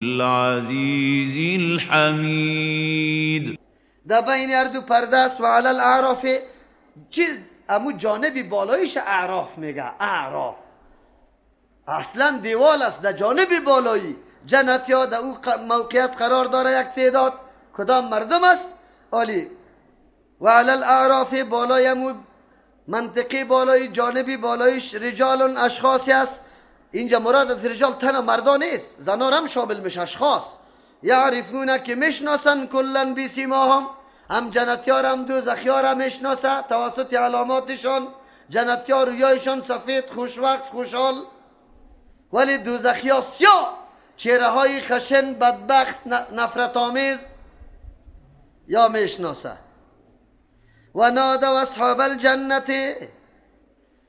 العزیز الحمید. در بین هر دو پرده است. و علی الاعراف، چیز امو جانب بالایش اعراف میگه. اعراف اصلا دیوال است، در جانب بالایی جنت یا در او موقعیت قرار داره یک تعداد کدام مردم است. عالی و علی الاعراف، بالای امو منطقه بالایی جانبی بالایش رجال اشخاصی است. اینجا مراد از رجال تنها مردان نیست، زنان هم شامل میشه. اشخاص یعرفون که میشناسن، کلا بسیماهم، هم جنتیار هم دوزخیار هم میشناسه توسط علاماتشان. جنتیار رویایشان سفید، خوشوقت، خوشحال، ولی دوزخیار سیاه، چهره های خشن، بدبخت، نفرت آمیز یا میشناسه. و نادوا اصحاب الجنت،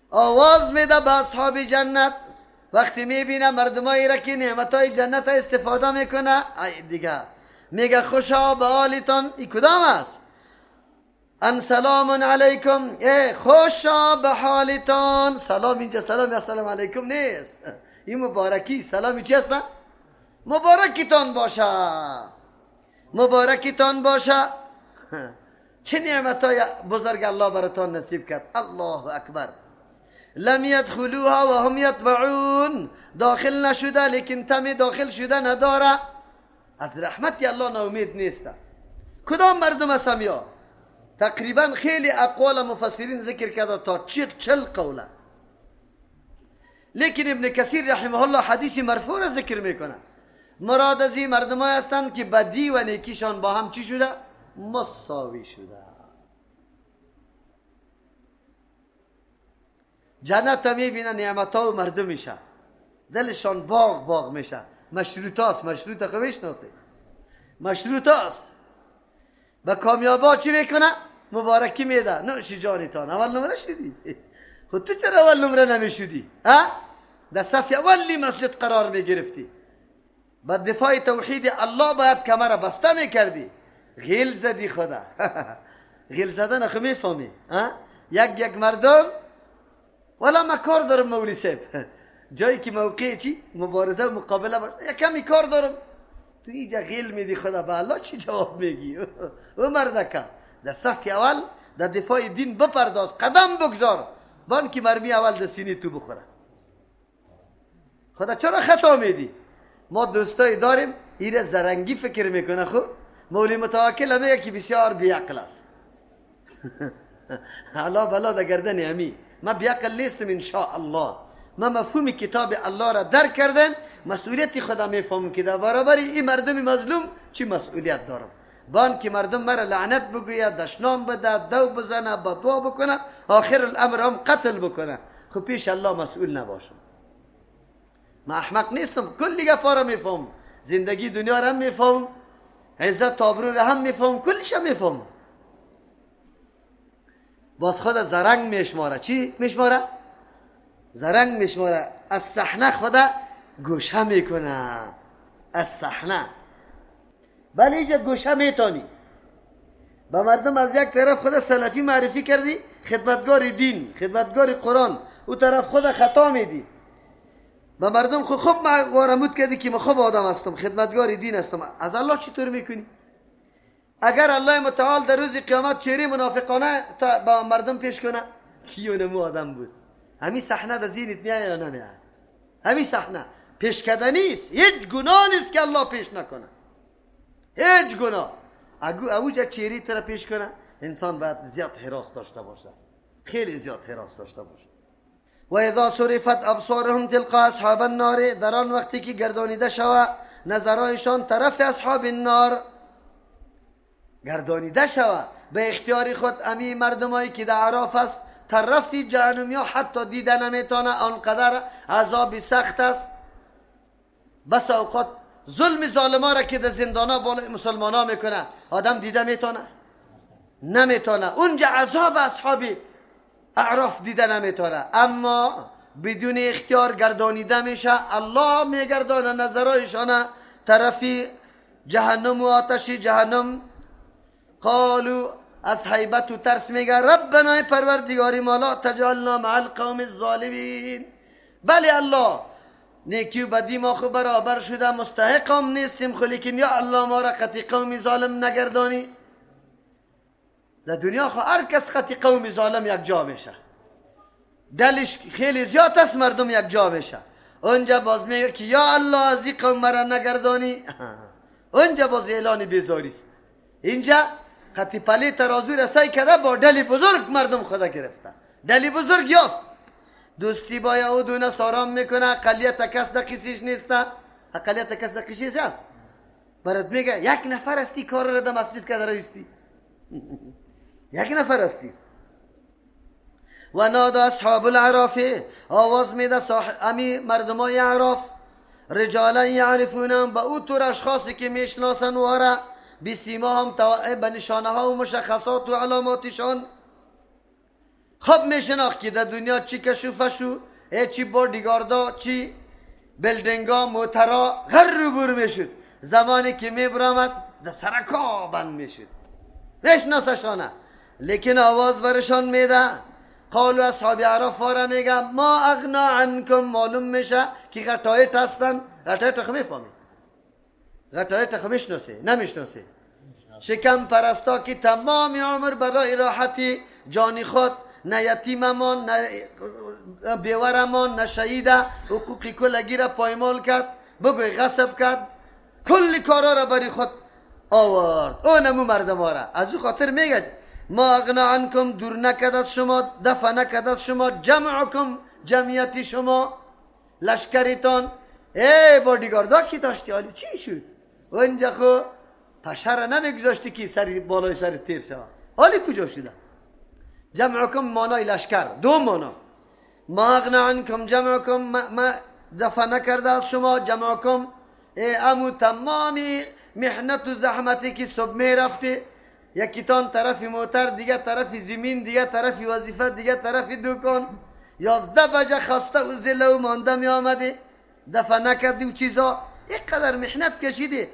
آواز میده به اصحاب جنت. وقتی میبینه مردمایی را که نعمتای جنت استفاده میکنه، ای دیگه میگه خوشا به حالتان. ای کدام است؟ ان سلام علیکم، ای خوشا به حالتان. سلام اینجا سلام یا سلام علیکم نیست، این مبارکی. سلامی چی هست؟ مبارکیتان باشه، مبارکیتان باشه. چه نعمتای بزرگ الله براتان نصیب کرد. الله اکبر. لم يدخلوها و هم یطمعون، داخل نشده لیکن تم داخل شده نداره، از رحمت الله ناامید نیست. کدام مردم هستم یا؟ تقریبا خیلی اقوال مفسرین ذکر کرده تا 40 قوله، لیکن ابن کثیر رحمه الله حدیث مرفوع را ذکر میکنه. مراد از این مردمای هستند که بدی و نیکیشان با هم چی شده؟ مساوی شده. جنت میبینه نعمت ها و مردم میشه، دلشان باغ باغ میشه. مشروط هاست، مشروط خو میشناسه، مشروط هاست. به کامیابا چی میکنه؟ مبارکی میده. نوش جانتان، اول نمره شدی. خود تو چرا اول نمره نمیشدی؟ ها؟ در صف اولی مسجد قرار میگرفتی، با دفاع توحید الله باید کمر بسته میکردی. غیل زدی خدا. غیل زدن خو میفهمی؟ یک مردم ولا ما کار دارم مولوی صاحب، جایی که موقع چی مبارزه و مقابله باشه یک کمی کار دارم، تو اینجا غیل میدی خدا، به الله چی جواب میگی؟ او مردکه در صف اول در دفاع دین بپرداز، قدم بگذار، بان که مرمی اول در سینه تو بخوره. خدا چرا خطا میدی؟ ما دوستایی داریم ایره زرنگی فکر میکنه. خب مولوی متوکل میگه که بسیار بیعقل است. الله بلا در گردن امی. ما بیعقل نیستم ان شاء الله. ما مفهوم کتاب الله را درک کردم، مسئولیت خدا میفهمم که در برابر این مردم مظلوم چی مسئولیت دارم. بان که مردم مرا لعنت بگوید، دشنام بده، دو بزنه، بدوا بکنه، آخر الامر هم قتل بکنه، خب پیش الله مسئول نباشم. ما احمق نیستم، کلی گپا را میفهمم، زندگی دنیا را هم میفهمم، عزت آبرو را هم میفهمم، کلش هم میفهمم. باز خود زرنگ میشماره. چی میشماره؟ زرنگ میشماره. از صحنه خدا گوشه میکنه، از صحنه. بله اینجا گوشه میتونی با مردم از یک طرف خود سلفی معرفی کردی، خدمتگار دین، خدمتگار قرآن، او طرف خود خطا میدی با مردم. خوب وارمود کردی که من خوب آدم هستم، خدمتگار دین هستم. از الله چطور میکنی؟ اگر الله متعال در روز قیامت چهره منافقانه تا با مردم پیش کنه، کی اونمو آدم بود؟ همین صحنه در ذهنت میاد یا نمیاد؟ همین صحنه پیش کردنی نیست، هیچ گناه نیست که الله پیش نکنه، هیچ گناه. اگه اوجا چهره تر پیش کنه، انسان باید زیاد حراس داشته باشه، خیلی زیاد حراس داشته باشه. و اذا صرفت ابصارهم تلقى اصحاب النار، در آن وقتی که گردانیده شوه نظرهایشان طرف اصحاب النار، گردانیده شوه به اختیار خود امی مردمایی که در اعراف است طرف جهنم یا حتی دیده نمیتونه، آنقدر عذاب سخت است. بس اوقات ظلم ظالما را که در زندانا بالای مسلمانا میکنه آدم دیده میتونه؟ نمیتونه. اونجا عذاب اصحاب اعراف دیده نمیتونه، اما بدون اختیار گردانیده میشه. الله میگردانه نظرایشانه طرفی جهنم و آتش جهنم. قالو از هیبت و ترس میگه ربنا پروردگاری ما لا تجعلنا مع القوم الظالمین. بله الله نیکی و بدی ما خو برابر شده، مستحق هم نیستیم، خو لیکن یا الله ما را قطی قومی ظالم نگردانی. در دنیا خو هر کس خطی قومی ظالم یک جا میشه، دلش خیلی زیاد است، مردم یک جا میشه. اونجا باز میگه که یا الله از این قوم مرا نگردانی. اونجا باز اعلان بیزاری است. اینجا خطی پلی ترازو را سعی کرده با دل بزرگ مردم خدا گرفته. دل بزرگ یاست. دوستی با یهود و نصارا میکنه، اقلیت کس دقیسیش نیست، اقلیت کس دقیسیش هست. برات میگه یک نفر هستی کار را در مسجد کرده رویستی، یک نفر هستی. و نادا اصحاب الاعراف، آواز میده امی مردمای اعراف، رجالا یعرفونهم، به او طور اشخاصی که میشناسن واره بسیما هم به نشانه ها و مشخصات و علاماتشان. خب میشناخت که در دنیا چی کشوفه شو، چی بادیگاردا، چی بلدنگا، موترا غر بور میشد. زمانی که میبرامد در سرکا بند میشد، میشناسشانه، لیکن آواز برشان میده. قالو اصحاب اعراف را میگه ما اغنا عنکم، معلوم میشه که غطایت هستن. غطایت خو میفهمی، غطایت خو میشناسی نمیشناسی. شکم پرستا که تمام عمر برای راحتی جان خود، نه یتیممان، نه بیورمان، نه شهیده، حقوق کلگی را پایمال کرد، بگوی غصب کرد، کل کارا را برای خود آورد. او نمو مردم را از او خاطر میگه ما اغنا عنکم، دور نکد از شما، دفع نکد از شما، جمعکم جمعیت شما، لشکرتان. ای بادیگاردا کی داشتی حالی چی شد؟ اونجا خو پشه را نمیگذاشتی که سری بالای سر تیر شود، حالی کجا شده؟ جمعکم مانای لشکر، دو مانا. ما اغنا عنکم جمعکم، ما دفع نکرده از شما، جمعکم ای امو تمامی محنت و زحمتی که صبح می رفتی، یکیتان طرف موتر، دیگه طرف زمین، دیگه طرف وظیفه، دیگه طرف دکان، 11 بجه خسته و زله و مانده می آمدی، دفع نکردی و چیزا، اینقدر محنت کشیدی.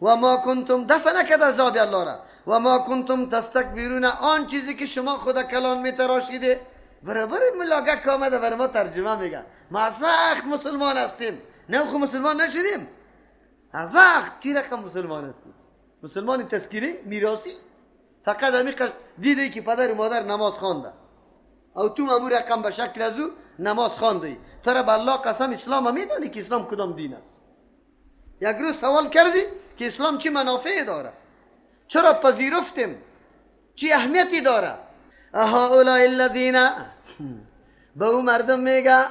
و ما کنتم، دفع نکرد عذاب الله را. و ما کنتم تستکبرون، آن چیزی که شما خدا کلان می تراشیده. برابر ملاقه که آمده بر ما ترجمه میگه ما از وقت مسلمان هستیم، نه خو مسلمان نشدیم، از وقت چی رقم مسلمان هستیم؟ مسلمان تذکیری میراثی، فقط همی دیده که پدر و مادر نماز خوانده، او تو امو رقم به شکل از او نماز خوانده ای، تو را به الله قسم اسلام هم میدانی که اسلام کدام دین است. یک روز سوال کردی که اسلام چی منافعی داره، چرا پذیرفتیم، چی اهمیتی داره؟ اهؤلاء الذین، به او مردم میگه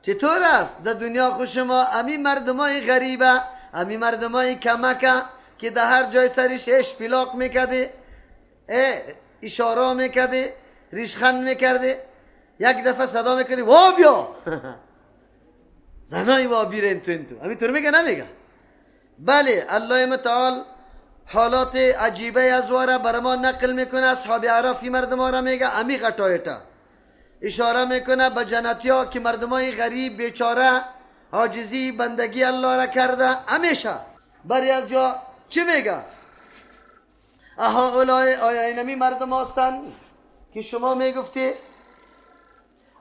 چطور است در دنیا خوش ما امی مردمای غریبه، امی مردمای کمکه که در هر جای سرش اشپلاق میکرده، اشاره میکرده، ریشخند میکرده، یک دفعه صدا میکرده وا بیا زنای وا بیرن تو این تو، همینطور میگه نمیگه؟ بله، الله متعال حالات عجیبه از واره بر ما نقل میکنه. اصحاب اعرافی مردم را میگه امی غطایتا، اشاره میکنه به جنتیا که مردمای غریب بیچاره عاجزی بندگی الله را کرده همیشه. بری از جا چی میگه؟ اهؤلاء، آیا اینمی مردم هستند که شما میگفتی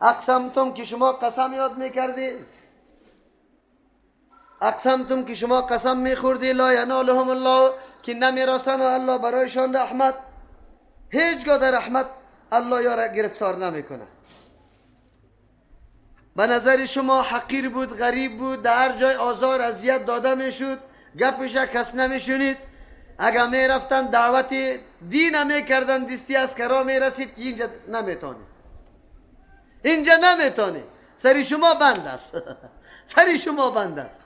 اقسمتم، که شما قسم یاد میکردی، اقسمتم که شما قسم میخوردی، لا ینالهم الله، که نمیرسن و الله برایشان رحمت، هیچگاه در رحمت الله یارا گرفتار نمیکنه. به نظر شما حقیر بود، غریب بود، در هر جای آزار اذیت داده میشد، گپش کس نمیشونید، اگر میرفتن دعوت دین میکردن دستی از کرا میرسید که اینجا نمیتونی، اینجا نمیتونی، سری شما بند است سری شما بند است.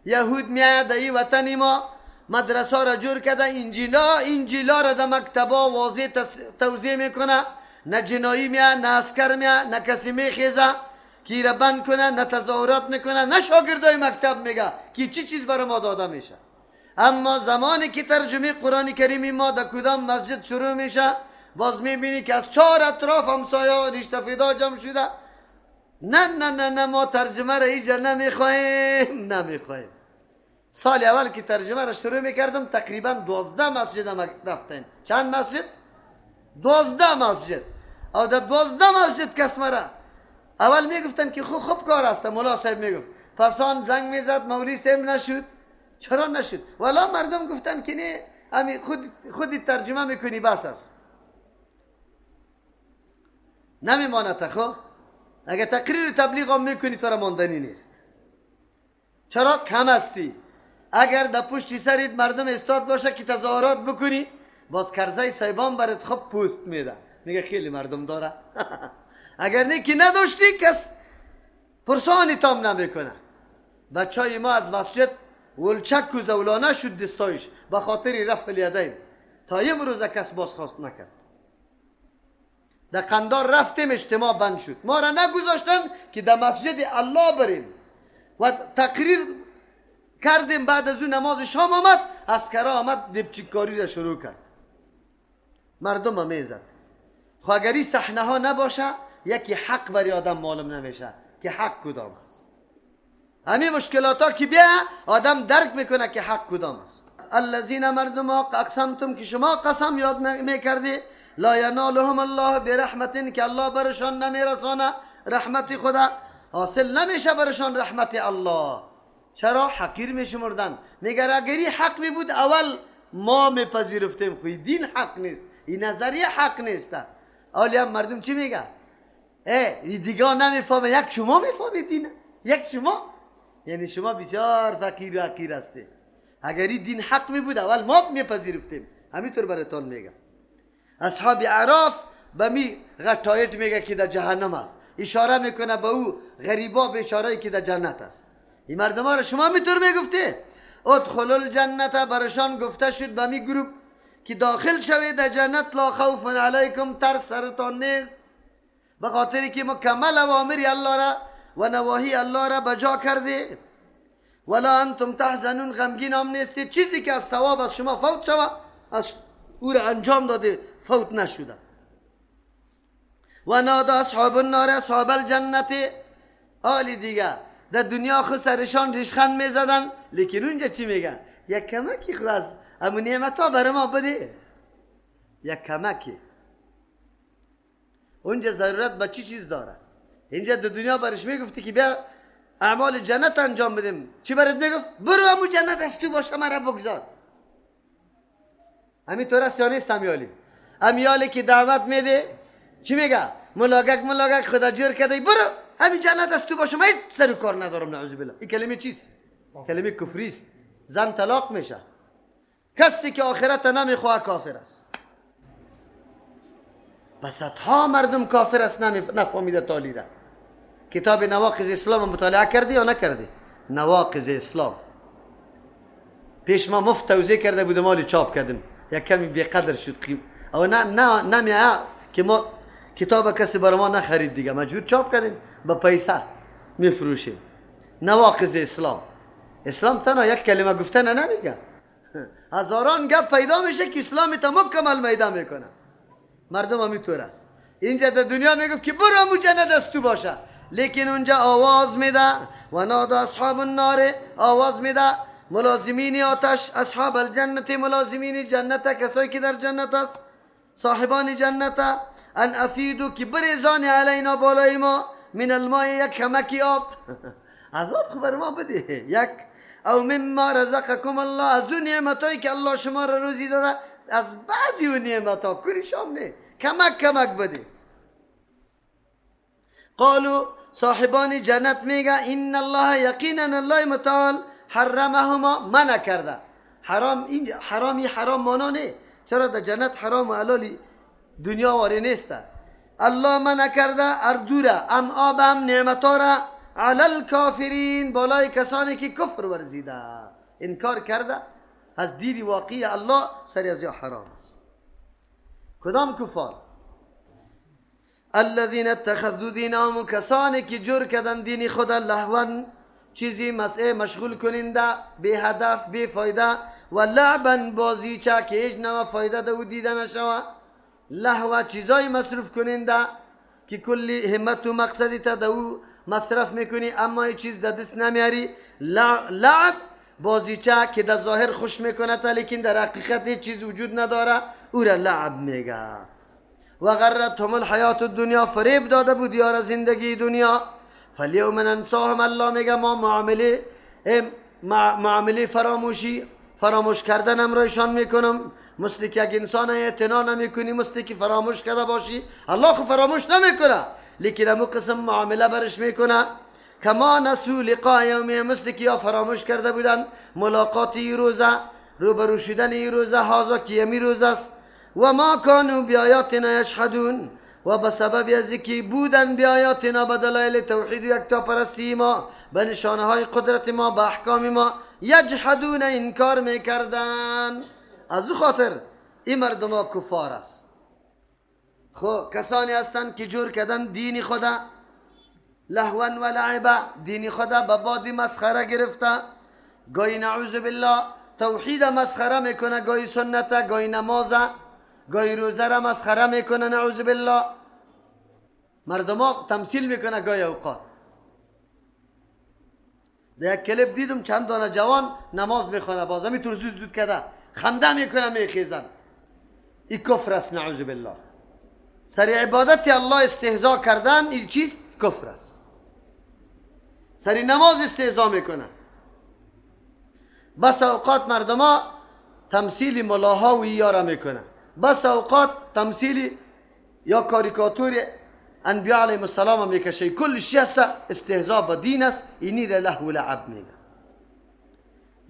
یهود میاد در این وطن ما مدرسه را جور کرده، انجیلا را در مکتبا واضح توضیح میکنه، نه جنایی میاد، نه عسکر میاد، نه کسی میخیزه که را بند کنه، نه تظاهرات میکنه، نه شاگردای مکتب میگه که چی چیز برای ما داده میشه. اما زمانی که ترجمه قرآن کریم ما در کدام مسجد شروع میشه، باز میبینی که از چهار اطراف همسایه ریش سفیدا جمع شده، نه نه نه نه ما ترجمه را اینجا نمیخواهیم، نمیخواهیم. سال اول که ترجمه را شروع میکردم تقریبا 12 مسجد هم رفتیم. چند مسجد؟ 12 مسجد. او در 12 مسجد کس مرا اول میگفتن که خوب کار است، مولا صاحب میگفت پسان زنگ میزد مولوی صاحب نشد. چرا نشد؟ والا مردم گفتن که نه همی خودی ترجمه میکنی بس است. نمیماند خو اگه تقریر و تبلیغ هم میکنی تو را ماندنی نیست. چرا؟ کم هستی. اگر در پشت سرت مردم استاد باشه که تظاهرات بکنی، باز کرزی صاحبان برات خوب پوست میده، میگه خیلی مردم داره. اگر نه که نداشتی کس پرسانی تام نمیکنه. بچای ما از مسجد ولچک و زولانه شد دستایش به خاطر رفع الیدین، تا امروز کس بازخواست نکرد. در قندار رفتیم اجتماع بند شد، ما را نگذاشتن که در مسجد الله بریم و تقریر کردیم. بعد از اون نماز شام آمد، عسکرها آمد دپچیکاری را شروع کرد، مردم هم میزد. خب اگر این صحنه ها نباشه یکی حق برای آدم معلوم نمیشه که حق کدام است. همین مشکلات ها که بیا آدم درک میکنه که حق کدام است. الذین مردم ها اقسمتم که شما قسم یاد میکردی، لا ینالهم الله برحمت، که الله برشان نمیرسانه رحمت خدا، حاصل نمیشه برشان رحمت الله. چرا؟ حقیر میشمردن. میگه اگر این حق می بود اول ما میپذیرفتیم، خو دین حق نیست، این نظریه حق نیست. اولی هم مردم چی میگه؟ ای دیگه نمیفهمه، یک شما میفهمید دین، یک شما، یعنی شما بسیار فقیر و حقیر هستی. اگر این دین حق می بود اول ما میپذیرفتیم. همینطور براتون میگم. اصحاب اعراف به می غطایت میگه که در جهنم است، اشاره میکنه به او غریبا بیچاره‌ای که در جنت است. این مردم ها را شما میطور میگفتی ادخلوا الجنت، برشان گفته شد به می گروپ که داخل شوید در جنت، لا خوف علیکم، ترس سرتان نیست، به خاطری که مکمل اوامر الله را و نواهی الله را بجا کرده. ولا انتم تحزنون، غمگین هم نیستید، چیزی که از ثواب از شما فوت شود از او را انجام داده، فوت نشده. و نادى اصحاب النار اصحاب الجنت. آلی دیگه در دنیا خود سرشان ریشخند میزدن، لیکن اونجا چی میگن؟ یک کمکی خود از همون نعمت ها برای ما بده، یک کمکی. اونجا ضرورت به چی چیز داره؟ اینجا در دنیا برش میگفتی که بیا اعمال جنت انجام بدیم، چی برات میگفت؟ برو همون جنت از تو باشه مرا بگذار. همینطور است یا نیست؟ امیالی امیالی که دعوت میده چی میگه؟ ملاقک ملاقک خدا جور کرده، برو همین جنت از تو باشه، من هیچ سر و کار ندارم، نعوذ بالله. این کلمه چیست؟ کلمه کفری است. زن طلاق میشه. کسی که آخرت نمیخواه کافر است. بسطها مردم کافر است نفهمیده تالی را. کتاب نواقض اسلام مطالعه کردی یا نکردی؟ نواقض اسلام پیش ما مفت توزیع کرده بود، مالی چاپ کردیم، یک کمی بیقدر شد قیم او نه نه نمیه که ما کتاب کسی برای ما نخرید دیگه، مجبور چاپ کردیم با پیسه میفروشیم. نواقض اسلام، اسلام تنها یک کلمه گفتن نمیگه، هزاران گپ پیدا میشه که اسلام تا مکمل میدا میکنه. مردم همینطور است. اینجا در دنیا میگفت که برو همون جنت از تو باشه، لیکن اونجا آواز میده و نادى اصحاب النار، آواز میده ملازمین آتش، اصحاب الجنت، ملازمین جنت، کسایی که در جنت است، صاحبان جنت، ان افیدو که بریزان علینا بالای ما من الماء، یک کمکی آب عذاب خبر ما بده، یک او مما رزقکم الله، از اون نعمتایی که الله شما را روزی داده، از بعضی اون نعمتها، کلیش هم نه، کمک کمک بده. قالوا صاحبان جنت میگه ان الله یقینا الله متعال حرمهما، منع کرده. حرام این حرامی حرام مانا نه، چرا در جنت حرام و حلال دنیا واره نیست. الله منع کرده اردوره ام آب ام نعمتا را علی الکافرین، بالای کسانی که کفر ورزیده، انکار کرده از دین واقعی الله، سری از یا حرام است. کدام کفار؟ الذين اتخذوا دینهم، کسانی که جور کردن دین خدا لهوا، چیزی مسئله مشغول کننده، بی هدف، بی فایده، و لعبا، بازیچه که هیچ نوع فایده ده او دیده نشوه. لهو چیزای مصرف کننده که کلی همت و مقصدی تا ده او مصرف میکنی اما هیچ چیز ده دست نمیاری. لعب بازیچه که در ظاهر خوش میکنه تا لیکن در حقیقت هیچ چیز وجود نداره، او را لعب میگه. و غرتهم الحیات الدنیا، فریب داده بود یار زندگی دنیا. فالیوم ننساهم، الله میگه ما معامله فراموشی، فراموش کردن امرایشان میکنم. مثل که یک انسان اعتنا نمیکنی، مثل که فراموش کرده باشی، الله خو فراموش نمیکنه، لیکن امو قسم معامله برش میکنه. کما نسو لقاء یومهم، مثل که یا فراموش کرده بودن ملاقات ای روزه، روبرو شدن ای روزه، هذا که یمی روز است. و ما کانوا بیآیاتنا یجحدون، و به سبب از که بودن بیآیاتنا، به دلایل توحید و یکتاپرستی ما، به نشانه های قدرت ما، به احکام ما، یجحدون، انکار میکردن. از او خاطر این مردم ها کفار است. خب کسانی هستند که جور کردن دین خدا لهوا و لعبا، دین خدا به باد مسخره گرفته، گاهی نعوذ بالله توحید مسخره میکنه، گاهی سنت، گاهی نماز، گاهی روزه را مسخره میکنه، نعوذ بالله. مردم ها تمثیل میکنه گاهی اوقات. در یک کلیپ دیدم چند دانه جوان نماز میخونه، باز همینطور زود زود کرده خنده میکنه میخیزن. این کفر است نعوذ بالله. سر عبادت الله استهزا کردن این چیز کفر است. سر نماز استهزا میکنه. بس اوقات مردم ها تمثیل ملاها و یارا میکنه، بس اوقات تمثیل یا کاریکاتور انبیاء علیهم السلام میکشه. کل شی است استهزا به دین است، اینی را لهو و لعب میگه.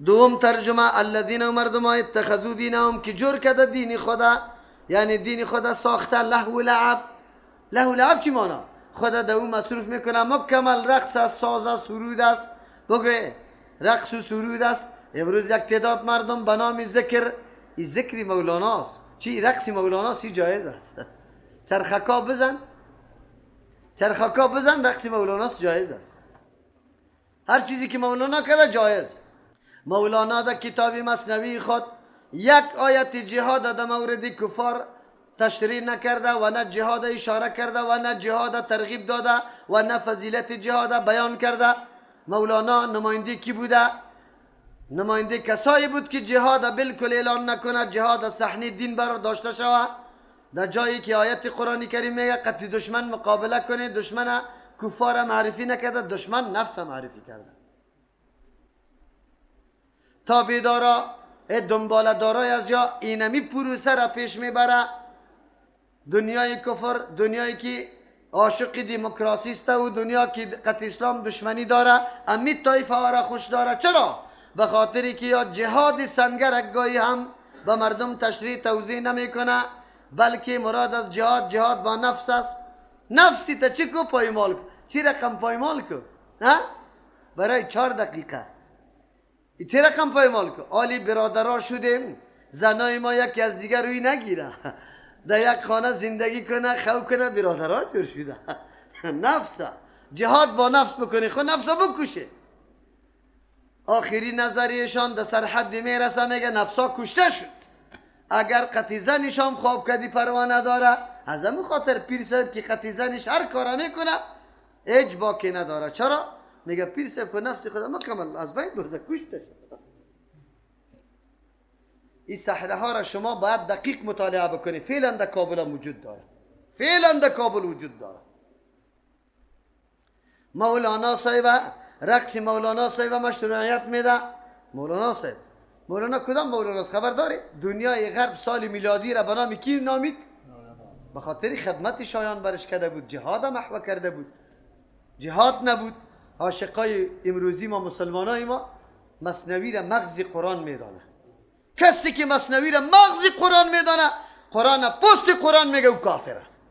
دوم ترجمه الذین مردم ها اتخذوا دینهم، که جور کرده دین خدا، یعنی دین خدا ساخته لهو و لعب. لهو و لعب چی مانا؟ خدا در اون مصروف میکنه، مکمل رقص است، ساز است، سرود است، بگه رقص و سرود است. امروز یک تعداد مردم به نام ذکر، این ذکر مولانا است، چی رقص مولانا است، جایز است. چرخکا بزن، چرخکا بزن، رقص مولانا است، جایز است. هر چیزی که مولانا کرده جایز. مولانا در کتاب مثنوی خود یک آیت جهاد در مورد کفار تشریح نکرده و نه جهاد اشاره کرده و نه جهاد ترغیب داده و نه فضیلت جهاد بیان کرده. مولانا نماینده کی بوده؟ نماینده کسایی بود که جهاد بالکل اعلان نکنه، جهاد صحنه دین بر داشته شوه. در جایی که آیت قرآن کریم میگه قتل دشمن مقابله کنه، دشمن کفار معرفی نکرده، دشمن نفس معرفی کرده. تابعدارا دنبال دارای از یا اینمی پروسه را پیش میبره. دنیای کفر، دنیایی که عاشق دموکراسی است و دنیا که قتل اسلام دشمنی داره، امی طایفه ها را خوش داره. چرا؟ به خاطری که یا جهاد سنگر گاهی هم به مردم تشریح توضیح نمیکنه، بلکه مراد از جهاد جهاد با نفس است. نفسی تا چی کو پایمال کو، چی رقم پایمال کو؟ نه برای 4 دقیقه چی رقم پایمال کو؟ آلی برادرها شدیم، زنای ما یکی از دیگر روی نگیره، در یک خانه زندگی کنه، خو کنه، برادرها جور شده. نفس جهاد با نفس بکنی، خود نفس بکشه. آخری نظریشان در سرحد میرسه، میگه نفسا کشته شد. اگر قطعی زنش هم خواب کدی پروا نداره. از همون خاطر پیر صاحب که قطعی زنش هر کاره میکنه هیچ باکی نداره. چرا؟ میگه پیر صاحب که نفس خود مکمل از بین برده، کشته شد. این صحنه ها را شما باید دقیق مطالعه بکنید. فعلا در کابل وجود داره، فعلا در کابل وجود داره. مولانا صاحب رقص مولانا صاحب مشروعیت میده. مولانا صاحب، مولانا کدام مولانا است خبر داری؟ دنیای غرب سال میلادی را به نام کی نامید؟ به خاطر خدمت شایان برش کرده بود، جهاد محو کرده بود، جهاد نبود. عاشقای امروزی ما، مسلمانای ما، مثنوی را مغز قرآن میدانه. کسی که مثنوی را مغز قرآن میدانه، قرآن پست قرآن میگه او کافر است،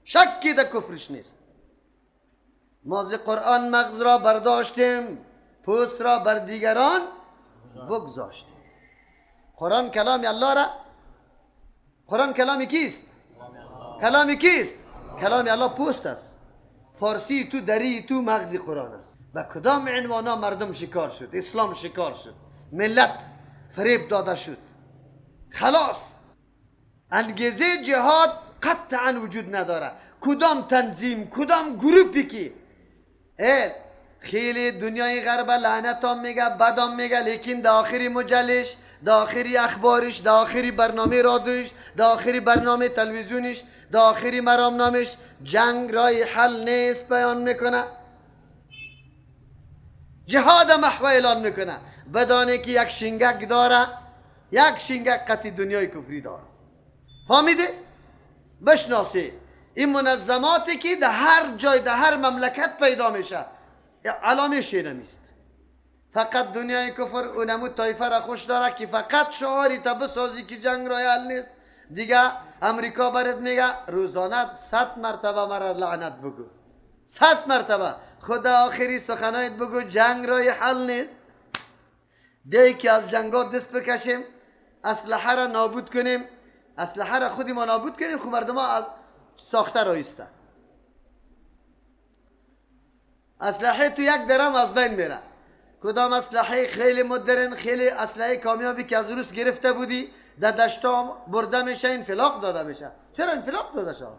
شکی در کفرش نیست. ما از قرآن مغز را برداشتیم، پوست را بر دیگران بگذاشتیم. قرآن کلام الله را، قرآن کلام کیست؟ کلام کیست؟ کلام الله پوست است. فارسی تو، دری تو، مغز قرآن است. به کدام عنوانا مردم شکار شد، اسلام شکار شد، ملت فریب داده شد. خلاص انگیزه جهاد قطعا وجود نداره. کدام تنظیم، کدام گروپی که خیلی دنیای غرب لعنت هم میگه، بد هم میگه، لیکن در آخری مجلش، در آخری اخبارش، در آخری برنامه رادیوش، در آخری برنامه تلویزیونش، در آخری مرام نامش جنگ رای حل نیست بیان میکنه، جهاد محو اعلان میکنه. بدانه که یک شینگک داره، یک شینگک قطعی دنیای کفری داره. فهمیده؟ بشناسی این منظماتی که در هر جای در هر مملکت پیدا میشه علامه شیرمیست. فقط دنیای کفر اونمو طایفه را خوش داره که فقط شعاری تا بسازی که جنگ رای حل نیست. دیگه امریکا برات میگه روزانه 100 مرتبه مرا لعنت بگو، 100 مرتبه خدا آخری سخنایت بگو جنگ رای حل نیست. بیایی که از جنگا دست بکشیم، اسلحه را نابود کنیم، اسلحه را خودی ما نابود کنیم، خب مردم ها از ساخته رایسته. اسلحه تو یک درم از بین میره. کدام اسلحه خیلی مدرن، خیلی اسلحه کامیابی که از روس گرفته بودی در دشتا برده میشه، انفلاق داده میشه. چرا انفلاق داده شد؟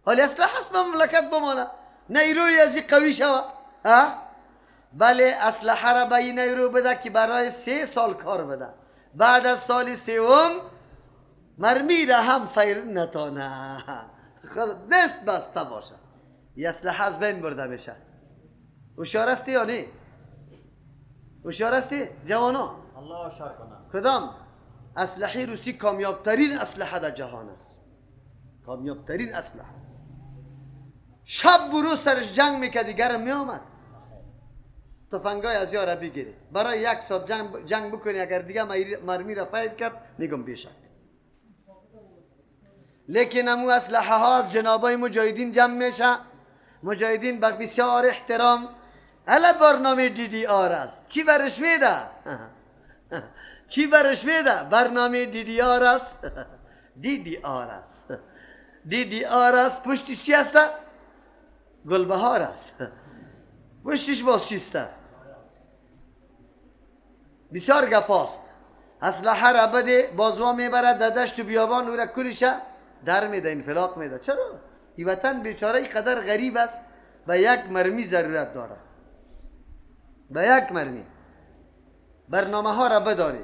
حالی اسلحه هست به مملکت بمانه، نیروی از این قوی شوه. بله اسلحه را به این نیرو بده که برای 3 سال کار بده، بعد از سال سوم مرمی را هم فیر نتانه، خود دست بسته باشه. یه اسلحه از بین برده میشه. هوشیار هستی یا نه؟ هوشیار هستی جوانا؟ الله هوشیار کنه. کدام اسلحه روسی کامیابترین اسلحه در جهان است، کامیابترین اسلحه. شب و روز سرش جنگ میکرد، گرم میآمد. تفنگای از یارا بگیری برای 1 ساعت جنگ بکنی، اگر دیگه مرمی را فیر کرد میگم بیشک. لیکن امو اسلحه ها از جنابای مجاهدین جمع میشه. مجاهدین با بسیار احترام الا برنامه DDR است. چی برش میده؟ چی برش میده؟ برنامه DDR است. DDR است. DDR است. پشتش چی است؟ گلبهار است. پشتش باز چیست؟ بسیار گپ است. اسلحه را بده بازوا میبره در دشت و بیابان، او را کلشه در میده، انفلاق میده. چرا؟ این وطن بیچاره قدر غریب است، به یک مرمی ضرورت داره، به یک مرمی. برنامه ها را بدانی،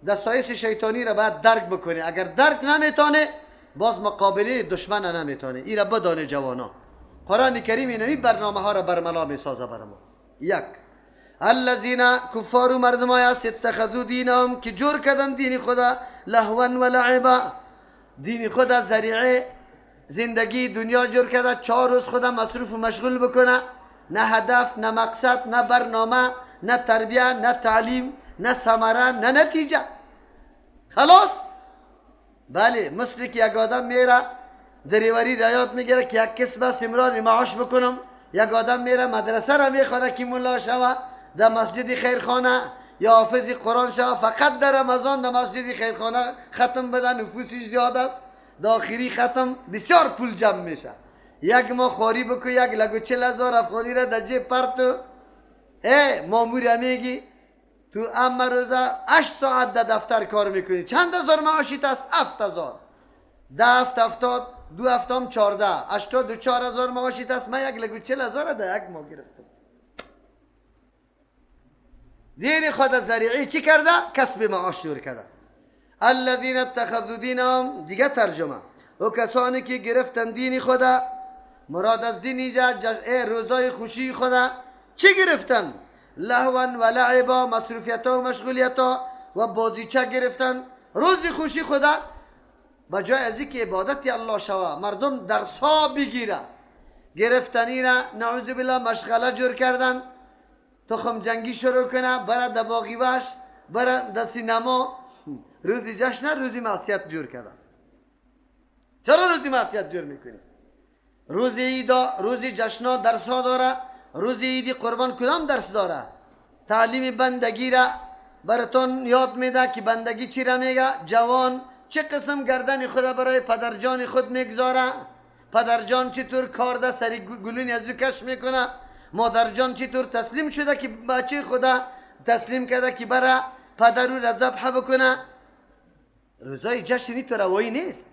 دستایس شیطانی را باید درک بکنی. اگر درک نمیتونه باز مقابله دشمن نمیتونه. این را بدانه جوانا. قرآن کریم اینمی برنامه ها را برملا میسازه بر ما. یک، الذین کفار مردمای است اتخذوا دینهم که جور کردن دین خدا لهوا و لعبا، دین خدا ذریعه زندگی دنیا جور کرده، 4 روز خدا مصروف و مشغول بکنه، نه هدف، نه مقصد، نه برنامه، نه تربیه، نه تعلیم، نه ثمره، نه نتیجه. خلاص. بله، مثل که یک آدم میره دریوری را یاد میگیره که یک کس بس امرار معاش بکنم، یک آدم میره مدرسه را میخوانه که ملا شوه در مسجد خیرخانه یا حافظ قرآن شوه، فقط در رمضان در مسجد خیرخانه ختم بده، نفوسش زیاد است، در آخری ختم بسیار پول جمع میشه. یک ماه خواری بکو، 1,40,000 افغانی را در جیب پرتو، ای مامور میگی تو اما روزه 8 ساعت در دفتر کار میکنی، چند هزار معاشیت است؟ 7,000. 10 7 70 2 7 14 84,000 معاشیت است. من 1,40,000 در یک ماه گرفتم. دین خود ذریعی چی کرده؟ کسب معاش جور کرده. الذین اتخذوا دینهم، دیگه ترجمه، او کسانی که گرفتن دین خدا، مراد از دین اینجا روزای خوشی خدا چی گرفتن؟ لهوا و لعبا، مصروفیت و مشغولیت و بازیچه گرفتن. روز خوشی خدا با جای از اینکه عبادت الله شوه، مردم درسا بگیره، گرفتنی را نعوذ بالله مشغله جور کردن، تخم جنگی شروع کنه، بره در باغی وحش، بره در سینما. روزی جشن، روزی معصیت جور کردن. چرا روزی معصیت جور میکنی؟ روز عید، روز جشنا درس ها داره، روز عید قربان کدام درس داره؟ تعلیم بندگی را براتون یاد میده که بندگی چی را میگه. جوان چه قسم گردن خود برای پدرجان خود میگذاره، پدرجان چطور کار ده سری گلونی از او کش میکنه، مادرجان چطور تسلیم شده که بچه خدا تسلیم کرده که برای پدر او را ذبح بکنه. روزای جشنی تو روایی نیست.